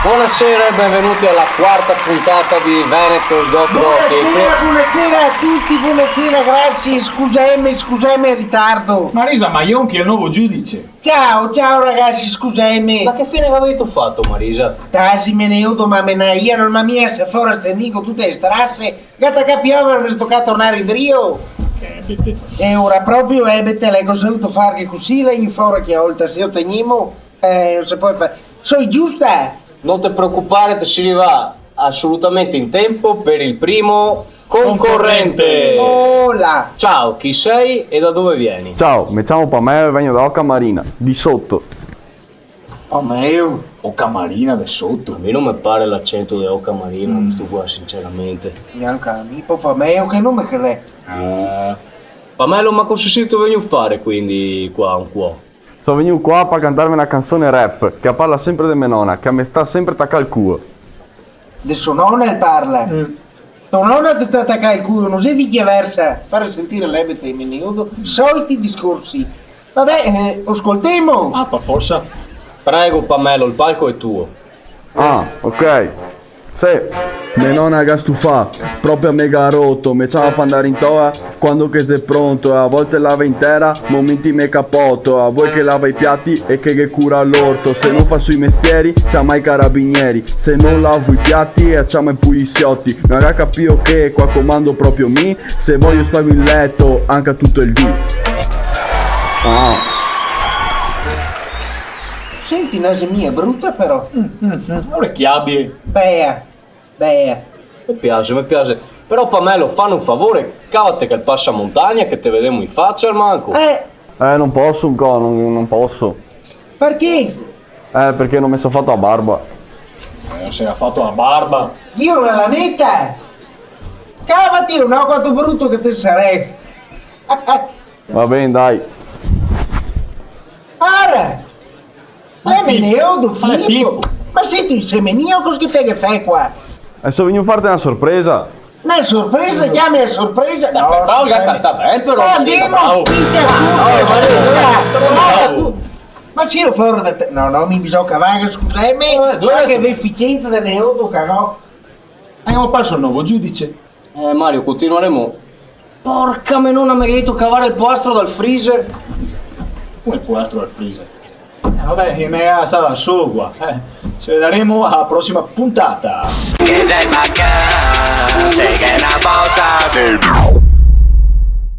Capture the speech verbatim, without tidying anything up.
Buonasera e benvenuti alla quarta puntata di Veneto Sgoto Rock. Buonasera, buonasera a tuti, buonasera, grasie, scuseme, scuseme el ritardo. Marisa, ma Jonchi xe el novo giudice. Ciao, ciao ragasi, scuseme. Ma che fine che gavito fato, Marisa? Tasi, Meneudo, ma me na ia, no, ma mi se fora stendigo tute le strase, ga tacà piover, me sta tocà tornar indrio. Eh, bete. E ora proprio, eh, bete, l'è che go savuto far che cusì, l'è in fora che olta, se lo tegnimo, eh, no se pol far. Soi giusta? No te preocupare, te si rivà asolutamente in tempo per il primo concorrente. Ola! Ciao, chi sei e da dove vieni? Ciao, me ciamo Pameo e vegno da Oca Marina, de Soto. Pameo? Oca Marina de Soto? A mi no me pare l'acento de Oca Marina, sto qua, sinceramente. Gnanca a mi, po Pameo, che nome che l'è? Eh, Pamelo, ma cosa sito vegnù fare quindi qua, un cuo? So vegnù qua par cantarve na canzone rap che parla sempre de me nona, che me sta sempre tacà al cuo. De so nona el parla? Mm. To nona te sta tacà al cuo, no xe viceversa. Fare sentire l'ebete e Meneudo, soliti discorsi. Vabè, eh, lo scoltemo. Ah, par forsa. Prego, Pamelo, il palco è tuo. Ah, ok. Sì. Me nona ga stufà, proprio me ga roto, me ciama par andare in toa quando che xe pronto, a volte lava in tera, momenti me capoto, a vol che lava i piati e che ghe cura l'orto, se no fa sui mestieri, ciama i carabinieri, se no lavo i piati, e ciama i polisioti, no ga capìo che qua comando proprio mi, se vojo stago in leto anca tuto el dì. Ah. Senti, no xe mia bruta però. Mm, mm, mm. Orecchiabile. Bea, bea. Me piaxe, me piaxe. Però, Pamelo, fame un favore, cavate quel pasamontagna che te vedemo in facia almanco. Eh. Eh, no poso, ancora, no, no poso. Parché? Eh, parché no me so fato la barba. Eh, no se ga fato la barba? Dio, una lameta! Cavate, no, quanto bruto che te sarè. Va ben, dai. Ara! Ma Meneudo, Filipo, ma sito insemenìo, cosa che te ghe fè qua? Eh, so vegnù farte na sorpresa. Na sorpresa? Ciame a sorpresa? No, bravo, scuseme. Canta ben, però, ma andemo, bravo. Spinta tuto. Bravo, bravo. Guarda tu. Ma sì, fora de te. No, no, mi bisogna che vaga, scuseme. Eh, dove ma che deficiente de Meneudo, cagò. Andemo a paso al novo giudice. Eh, Mario, continueremo. Porca menona, me ga dito cavare el poastro dal freezer. Come el poastro dal freezer? Eh, vabè, che me ga asà da sogo qua. Eh, se vedaremo a la prosima puntata. Che xe el macan, se che xe na boza.